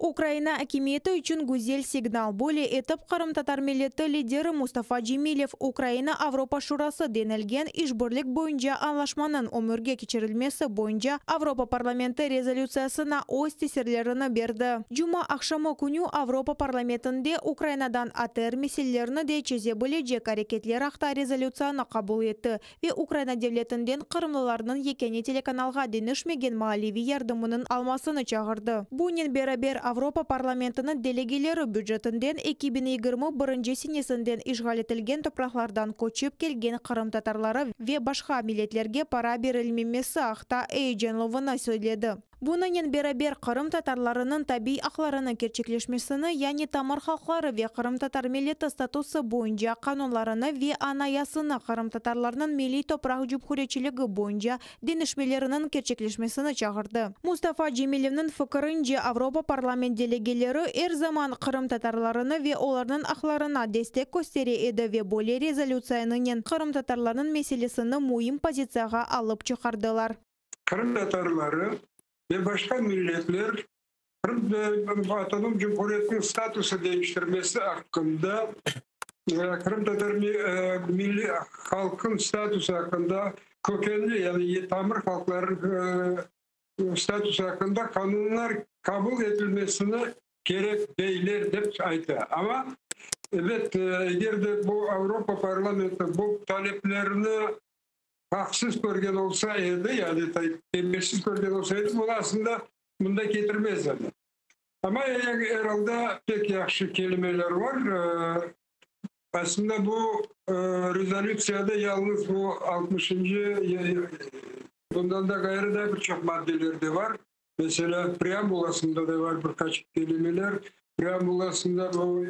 Ukraina akimiyeti içün güzel signal. Böyle etip qırımtatar milleti lideri Mustafa Cemilev Ukraina-Avropa Şurası denilgen işbirlik boyunca añlaşmanıñ ömürge keçirilmesi boyunca Avropa parlamenti rezolütsiyasına öz tesirlerini berdi. Cuma aqşamı künü Avropa parlamentinde Ukrainadan ATR meselelerini de çeze bilecek areketler aqta rezolütsiyanı qabul etti ve Ukraina devletinden qırımlılarnıñ yekâne telekanalğa deñişmegen maaliviy yardımınıñ almasını çağırdı. Bunen beraber Avropa parlamentiniñ delegeleri bücetinden 2021 senesinden işğal etilgen topraqlardan köçip kelgen qırımtatarları ve başqa milletlerge para berilmemesi aqta eyecanluvını söyledi. Bunınen beraber, qırımtatarlarınıñ tabiy aqlarınıñ kerçekleşmesini, yani tamır halqları ve qırımtatar milleti statusı boyunca qanunlarını ve Anayasını qırımtatarlarnıñ milliy-topraq cumhuriyetçiligi boyunca deñişmeleriniñ kerçekleşmesini çağırdı. Mustafa Cemilevniñ fikirince, Avropa parlament delegeleri er zaman qırımtatarlarını ve olarnıñ aqlarına destek köstere edi ve böyle rezolütsiyanınen qırımtatarlarnıñ meselesini müim pozitsiyağa alıp çıqardılar. Qırım tatarları ve başqa milletler Qırım Avtonom Cumhuriyetiniñ statusı deñiştirmesi aqqında, qırımtatar milliy halqınıñ statusı aqqında, kökenli, yani tamır halqlarınıñ statusı aqqında qanunlar qabul etilmesini kerek deyler, dep ayta. Amma, ebet, eger de bu Avropa parlamenti bu taleplerni haqsız körgen olsa edi, yani temelsiz körgen olsa edi, bunı aslında mında ketirmez edi. Amma er alda pek yahşı kelimeler var. Aslında bu rezolütsiyada yalnız bu altmışıncı, bundan da ğayrı da bir çoq maddeler de var. Meselâ, preambulasında da var bir qaç kelimeler. Preambulasında bu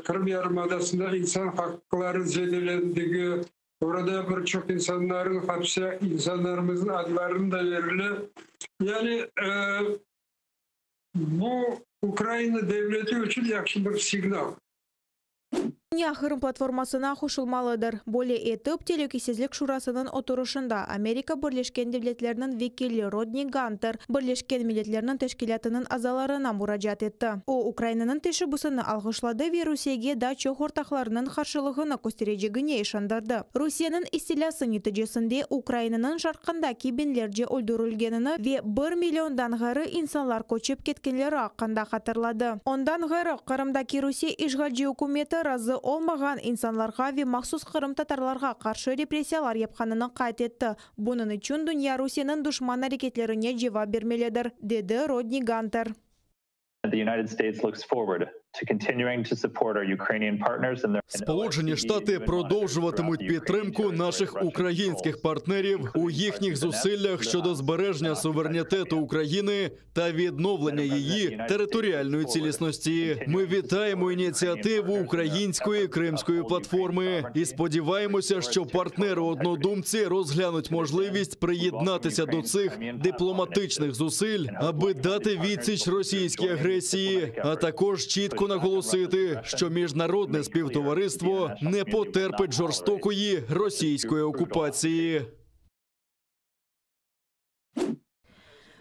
Qırım yarımadasında insan haqları zedelendigi, orada bir çoq insanların hapse, insanlarımıznıñ adlarını da verile. Yani bu Ukraina devleti içün yahşı bir signal. Dünya Qırım platformasına qoşulmalıdır. Böyle etip, Telükesizlik Şurasınıñ oturışında Amerika Birleşken Devletleriniñ vekili Rodni Ganter Birleşken Milletlerniñ Teşkilâtınıñ azalarına muracaat etti. O, Ukrainanıñ teşebbüsini alğışladı ve Rusiyege daa çoq ortaqlarınıñ qarşılığını kösterecegine işandırdı. Rusiyeniñ istilâsı neticesinde Ukrainanıñ şarqındaki biñlerce öldürilgenini ve bir milliondan ğayrı insanlar köçip ketkenleri aqqında hatırladı. Ondan ğayrı, Qırımdaki Rusiye işğalci ükümeti razı olmağan insanlarğa ve mahsus qırımtatarlarğa qarşı repressiyalar yapqanını qayd etti. Bunıñ içün dünya Rusiyeniñ duşman areketlerine cevap bermelidir, dedi Rodni Ganter. Сполучені Штати продовжуватимуть підтримку наших українських партнерів у їхніх зусиллях щодо збереження суверенітету України та відновлення її територіальної цілісності. Ми вітаємо ініціативу Української Кримської платформи і сподіваємося, що партнери-однодумці розглянуть можливість приєднатися до цих дипломатичних зусиль, аби дати відсіч російській агресії, а також чітко наголосити, що міжнародне співтовариство не потерпить жорстокої російської окупації.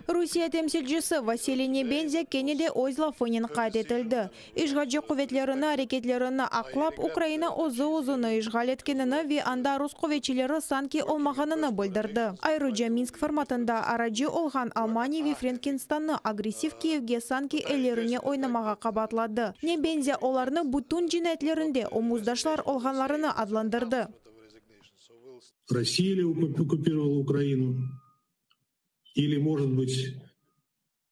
Rusiye temsilcisi Vasiliy Nebenzâ kene de öz lafınen qayd etildi. İşğalci quvetlerini areketlerini aqlap, Ukraina özü-özüni işğal etkenini ve anda rus quvetçileri sanki olmağanını bildirdi. Ayrıca Minsk formatında aracı olğan Almaniya ve Frenkinstannı agressiv Kiyevge sanki ellerine oynamağa qabaatladı. Nebenzâ olarnı bütün cinayetlerinde omuzdaşlar olğanlarını adlandırdı. Rossiya li okkupirovala Ukrainu? Ili, может быть,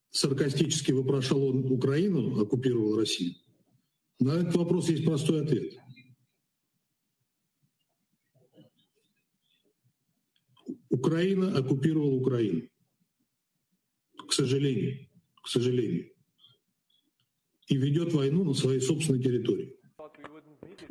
саркастически вопрошал он, Украину оккупировала Россия? На этот вопрос есть простой ответ. Украина оккупировала Украину. К сожалению, к сожалению. И ведет войну на своей собственной территории.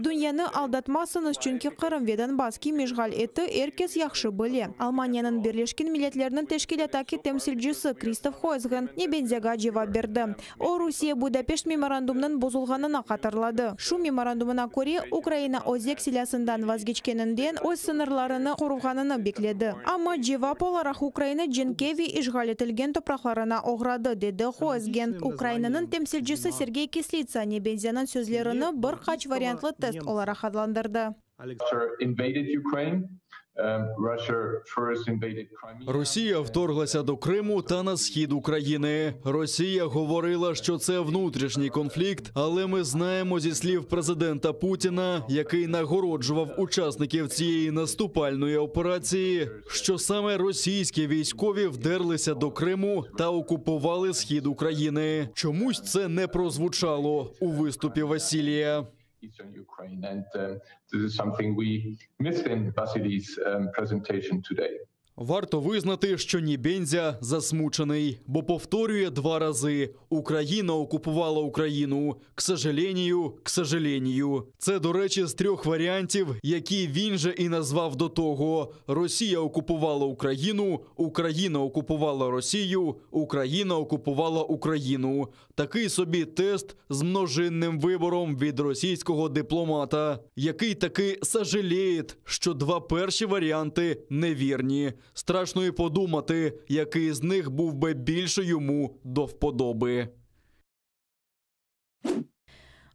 Dünyanı aldatmazsıñız, çünki Qırım ve Donbass kim işğal etti, er kes yahşı bile. Almaniyanıñ Birleşken Milletlerniñ Teşkilâttaki temsilcisi Kristof Hoysgen Nebenzâga cevap berdi. O, Rusiye Budapeşt memorandumnıñ bozulğanını hatırladı. Şu memorandumına köre, Ukraina özek silâsından vazgeçkeninden öz sıñırlarını qoruğanını bekledi. Amma cevap olaraq Ukraina cenkke ve işğal etilgen topraqlarına oğradı, dedi Hoysgen. Ukrainanıñ temsilcisi Sergey Kislitsa Nebenzânıñ sözlerini bir qaç variantlı test olaraq adlandırdı. Росія вторглася до Криму та на схід України. Росія говорила, що це внутрішній конфлікт, але ми знаємо зі слів президента Путіна, який нагороджував учасників цієї наступальної операції, що саме російські військові вдерлися до Криму та окупували схід України. Чомусь це не прозвучало у виступі Василія. Eastern Ukraine. And this is something we missed in Vasily's presentation today. Варто визнати, що Нібензя засмучений, бо повторює два рази: Україна окупувала Україну. К сожалению, к сожалению. Це, до речі, з трьох варіантів, які він же і назвав до того: Росія окупувала Україну, Україна окупувала Росію, Україна окупувала Україну. Такий собі тест з множинним вибором від російського дипломата, який таки сожаліє, що два перші варіанти невірні. Страшно і подумати, який з них був би більше йому до вподоби.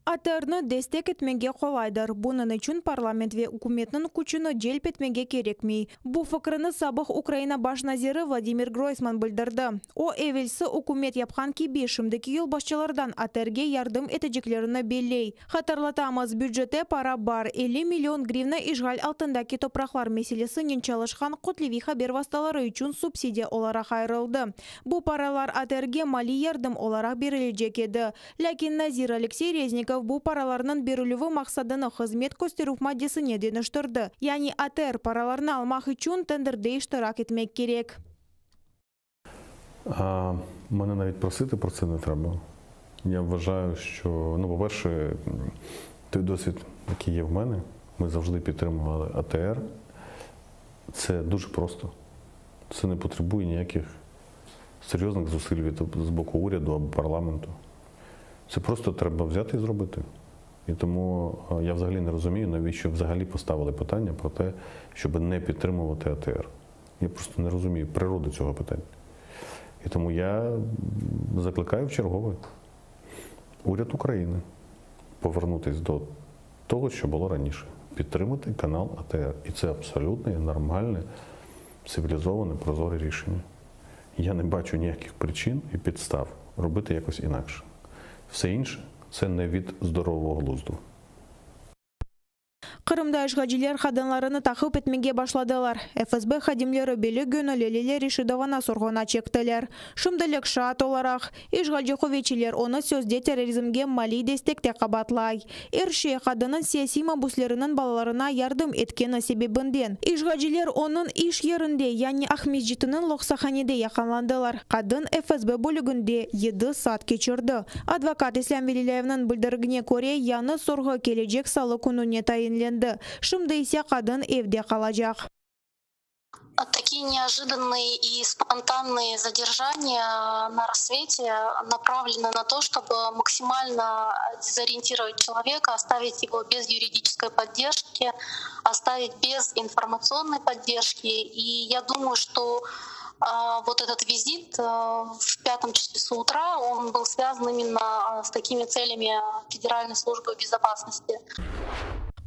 ATRni destek etmege qolaydır. Bunıñ içün parlament ve ükümetniñ küçüni celp etmege kerekmey. Bu fikrini sabıq Ukraina baş naziri Vladimir Groysman bildirdi. O, evelsi ükümet yapqan kibi, şimdiki yolbaşçılardan ATRge yardım eteceklerini belley. Hatırlatamız, bücette para bar, 50 million grivna işğal altındaki topraqlar meselesinen çalışqan kütleviy haber vastaları içün subsidiya olaraq ayırıldı. Bu paralar ATRge maliy yardım olaraq berilecek edi. Lâkin nazir Aleksey Reznikov bu paralarnıñ berilüvi maqsadını hızmet kösterüv maddesine deñiştirdi. Yani ATR paralarnı almaq içün tenderde iştirak etmek kerek. А, Мене навіть просити про це не треба. Я вважаю, що, ну, по-перше, той досвід, який є в мене, ми завжди підтримували АТР. Це дуже просто. Це не потребує ніяких серйозних зусиль від з боку уряду або парламенту. Це просто треба взяти і зробити. І тому я взагалі не розумію, навіщо взагалі поставили питання про те, щоб не підтримувати АТР. Я просто не розумію природу цього питання. І тому я закликаю вчергове уряд України повернутися до того, що було раніше, підтримати канал АТР. І це абсолютно нормальне, цивілізоване, прозоре рішення. Я не бачу ніяких причин і підстав робити якось інакше. Все інше це не від здорового глузду. Qırımda işğalciler qadınlarnı taqip etmege başladılar. FSB hadimleri belli künü Lilâ Reşidovanı sorğuğa çektiler. Şimdilik şaat olaraq işğalci quvetçiler onı sözde terrorizmge maliy destekte qabaatlay. Er şey qadınnıñ siyasiy mabüsleriniñ balalarına yardım etkeni sebebinden. İşğalciler onıñ iş yerinde, yani Aqmescitniñ loqsahanede yaqalandılar. Qadın FSB bölüginde 7 saat keçirdi. Advokat İslâm Velilâyevniñ bildirgenine köre, yañı sorğu kelecek salı kününe tayinlendi. Şimdi ise qadın evde qalacaq. Такие неожиданные и спонтанные задержания на рассвете направлены на то, чтобы максимально дезориентировать человека, оставить его без юридической поддержки, оставить без информационной поддержки. И я думаю, что вот этот визит в пятом часу утра, он был связан именно с такими целями Федеральной службы безопасности.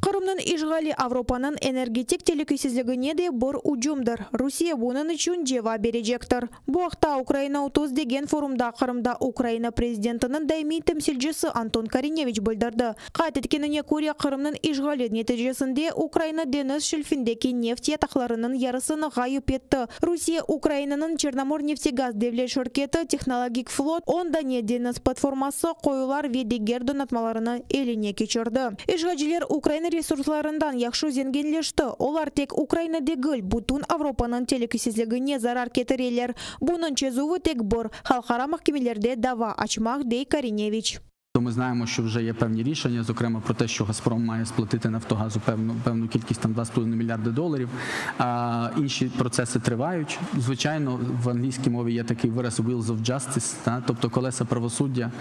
Qırımnıñ işğali Avropanıñ energetik telükesizligine de bir ücümdir. Rusiye bunıñ içün cevap berecektir. Bu aqta Ukraina 30 degen forumda Qırımda Ukraina prezidentiniñ daimiy temsilcisi Anton Korineviç bildirdi. Qayd etkenine köre, Qırımnıñ işğali neticesinde Ukraina deñiz şelfindeki neft yataqlarınıñ yarısını ğayıp etti. Rusiye Ukrainanıñ Çernomorneftegaz devlet şirketi, tehnologik flot, 10 dane deñiz platforması, quyular ve diger donatmalarını eline keçirdi. İşğalciler Ukraina resurslarından yahşı zenginleşti. Olar tek Ukraina degil, bütün Avropanıñ telükesizligine zarar ketireler. Bunıñ çezüvi tek bir, halqara mahkemelerde dava açmaq, dey Korineviç. То ми знаємо, що вже є певні рішення, зокрема про те, що Газпром має сплатити Нафтогазу певну певну кількість там 2,5 мільярди доларів. А інші процеси тривають. Звичайно, в англійській мові є такий вираз wheels of justice, та, тобто колеса правосуддя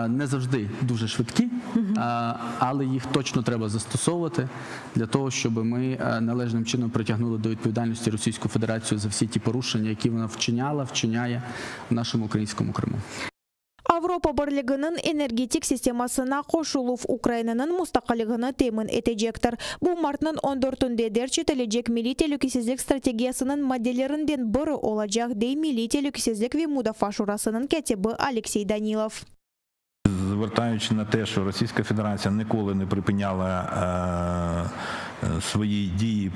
не завжди дуже швидкі, але їх точно треба застосовувати для того, щоб ми належним чином притягнули до відповідальності Російську Федерацію за всі ті порушення, які вона вчиняла, вчиняє в нашому українському Криму. Avropa Birliginiñ energetik sistemasına qoşuluv Ukrainanıñ mustaqilligini temin etecektir. Bu martnıñ 14-ünde derc etilecek Milliy telükesizlik strategiyasınıñ maddelerinden biri olacaq, dey Milliy telükesizlik ve mudafaa şurasınıñ kâtibi Aleksey Danilov. Звертаючи на те, що Російська Федерація ніколи не припиняла свої дії,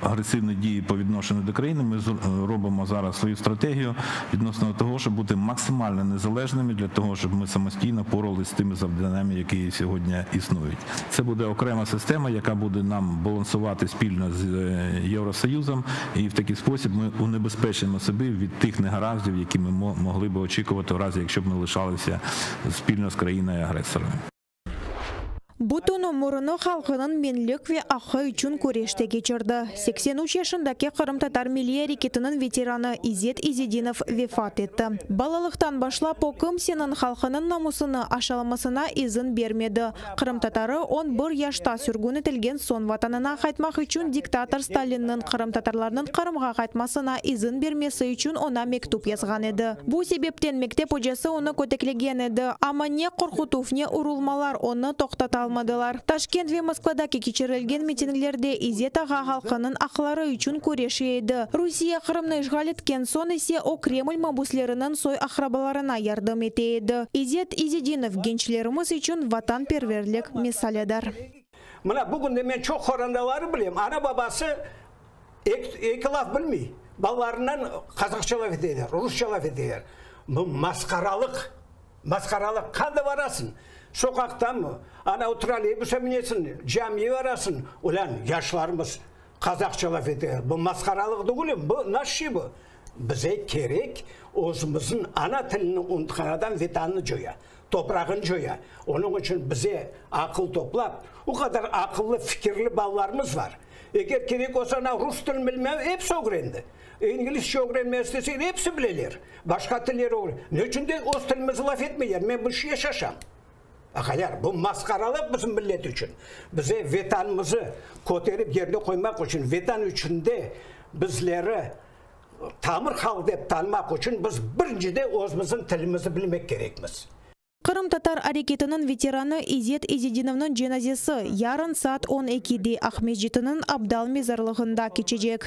агресивні дії по відношенню до країни, ми робимо зараз свою стратегію відносно того, щоб бути максимально незалежними для того, щоб ми самостійно поралися з тими завданнями, які сьогодні існують. Це буде окрема система, яка буде нам балансувати спільно з Євросоюзом, і в такий спосіб ми унебезпечимо себе від тих негараздів, які ми могли би очікувати в разі, якщо б ми лишалися спільно з країною-агресором. Bütün ömürini halqınıñ menlik ve aqqı içün küreşte keçirdi. 83 yaşındaki qırımtatar milliy areketiniñ veteranı İzet İzedinov vefat etti. Balalıqtan başlap o kimseniñ halqınıñ namusını aşalamasına izin bermedi. Qırımtatarı 11 yaşta sürgün etilgen soñ vatanına qaytmaq içün diktator Stalinniñ qırımtatarlarnıñ Qırımğa qaytmasına izin bermesi içün oña mektüp yazğan edi. Bu sebepten mektep ocası onı köteklegen edi, amma ne qorqutuv, ne urulmalar onı toqtatalmadılar. Taşkent ve Moskvadaki keçirilgen mitinglerde İzet ağa halqınıñ aqları içün küreşe edi. Rusiye Qırımnı işğal etken soñ ise o Kreml mabüsleriniñ soy-aqrabalarına yardım ete edi. İzet İzedinov gençlerimiz içün vatanperverlik misalidir. Mına bugün de men çoq qorantaları bilem, ana-babası eki laf bilmey, balalarınen qazaqça laf eteler, rusça laf eteler. Bu masqaralıq, masqaralıq. Qanda barasıñ, soqaqtamı, ana o trolleybusqa minesiñ, camiye barasıñ, ulân yaşlarımız qazaqça laf eteler. Bu masqaralıq degil, bu nasıl bu? Bize kerek özümizniñ ana tilini unutqan adam vetanını coya, toprağını coya. Onıñ içün bize aqıl toplap, o qadar aqıllı, fikirli balalarımız bar. Eger kerek olsa, ana rus tilini bilmem, episi ögrendi. İngilizce ögrenmek istese, episi bileler. Başqa tiller ögren. Ne içün de öz tilimizni laf etmeyler? Men bu işke şaşam. Aqaylar, bu masqaralıq bizim millet içün. Bize vetanımızı köterip yerine qoymaq içün, vetan içinde bizleri tamır halq dep tanımaq içün biz birincide özümizniñ tilimizni bilmek kerekmiz. Qırımtatar areketiniñ veteranı İzet İzedinovnıñ cenazesi yarın saat 12-de Aqmescitiniñ Abdal mezarlığında keçecek.